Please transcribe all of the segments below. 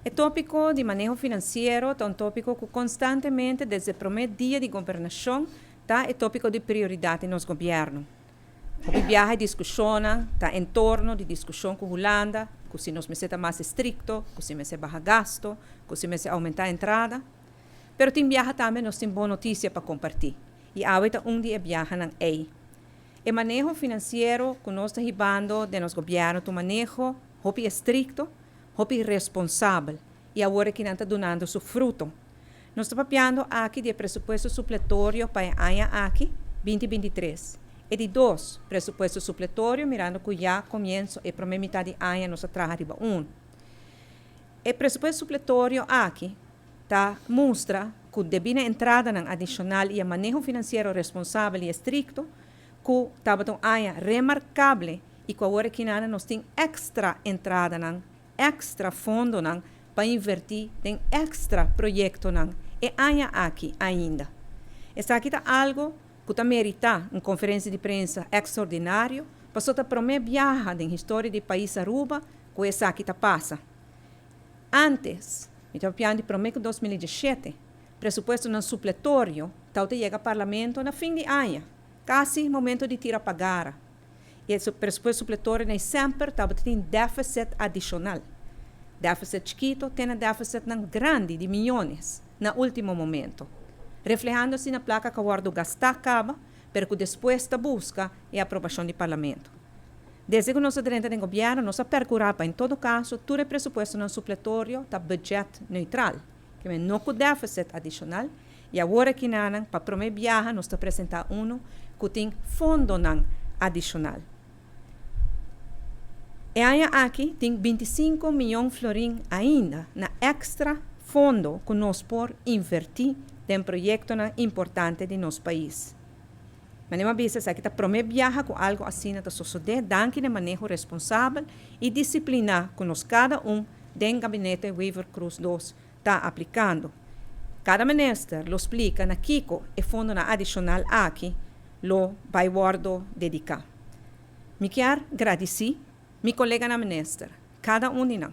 E topico di maneho financiero ta un topico cu constantemente desde prome dia di gobernacion ta e topico di prioridad di nos gobierno. Hopi biaha e discusionnan ta en torno di discusion cu Hulanda, cu si nos mester ta mas estricto, cu si mester baha gasto, cu si mester aumenta entrada. Pero tin biaha tambe nos tin bon noticia pa comparti y awe ta un di e biahanan ey. E maneho financiero cu nos ta hibando den nos gobierno ta un maneho hopi estricto, hopi responsabel y awor aki nan ta dunando su fruto. Nos ta papiando aki di e presupuesto supletorio pa e aña aki, 2023. E di dos presupuesto supletorio mirando cu ya comienso e prome mitad di aña nos a traha riba un. E presupuesto supletorio aki ta mustra cu debi na entradanan adicional y e maneho financiero responsabel y estricto cu tabata un aña remarcable y cu awor aki nan nos tin extra entradanan, extra fondonan pa inverti den extra proyectonan e aña aki ainda. Esaki ta algo cu ta merita un conferencia di prensa extraordinario, paso ta prome biaha den historia di pais Aruba cu esaki ta pasa. Antes, mi ta papiando di prome cu 2017, presupuestonan supletorio tabata yega Parlamento na fin di aña, casi momento di tira pa gara. Y e presupuesto supletorio nan semper tabata tin deficit adicional. Deficit chikito te na deficitnan grandi di miyones na ultimo momento. Reflehando asina placa cu a wordo gasta caba, pero cu despues ta busca e aprobacion di Parlamento. Desde cu nos a drenta den gobierno, nos a percura pa en todo caso tur e presupuestonan supletorio ta budget neutral, kiermen no cu deficit adicional, y awor aki nan pa prome biaha nos ta presenta uno cu tin fondonan adicional. E aña aki tin 25 miyon florin ainda na extra fondo cu nos por inverti den proyectonan importante di nos pais. Manera mi a bisa, esaki ta prome biaha cu algo asina ta sosode, danki na maneho responsabel y disciplina cu nos cada un den gabinete Wever-Croes 2 ta aplicando. Cada minister lo splica na kico e fondonan adicional aki lo bay wordo dedica. Mi kier gradici mi coleganan minister, cada un di nan,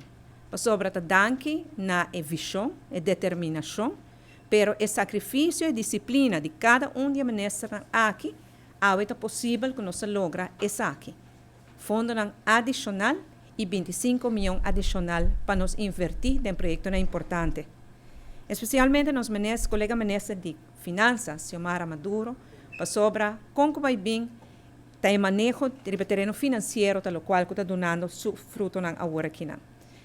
pasobra ta danki na e vision, e determinacion, pero e sacrificio y disciplina di cada un di e ministernan aki, awe ta posibel cu nos a logra esaki. Fondonan adicional y 25 miyon adicional pa nos inverti den proyectonan importante. Especialmente nos minister, colega minister di Finanzas, Xiomara Maduro, pasobra con cu bay bin ta e maneho riba tereno financiero ta locual cu ta dunando su frutonan awor aki nan.